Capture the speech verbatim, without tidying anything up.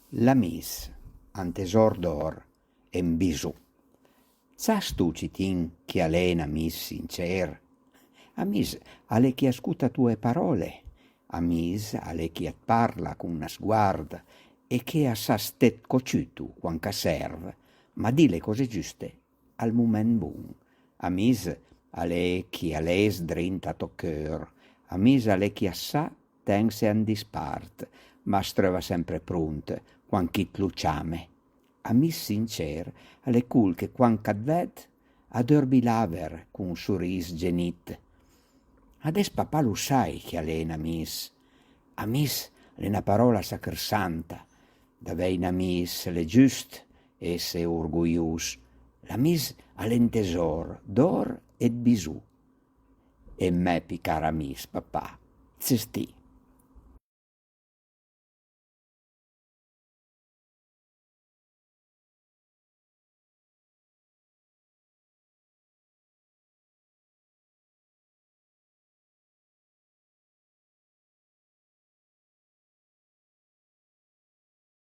L'amis, un tesor d'or e un bisù. Sas-tu, citin, chi a l'é n'amis sincer? Amis a l'é chi a scuta tue paròle, amis a l'é chi a t'parla con na sguard e che a sa sté cò ciuto quand ch'a serv, ma dì le còse giuste al moment bon. Amis a l'é chi a lès drinta a tò cheur, amis a l'é chi a sa tense an dispart, ma as treuva sempre pront quand ch'i t'lo ciame. Amis sincer a l'é col che quand ch'at ved a deurbi laver con un soris genit. Adess papà lo sai chi a l'é n'amis. Amis a l'é na paròla sacrsanta. D'avèj n'amis a l'é giust esse orgoios. L'amis a l'é un tesor d'or e 'd bisù. E 'l mè pì car amis, papà, ses ti.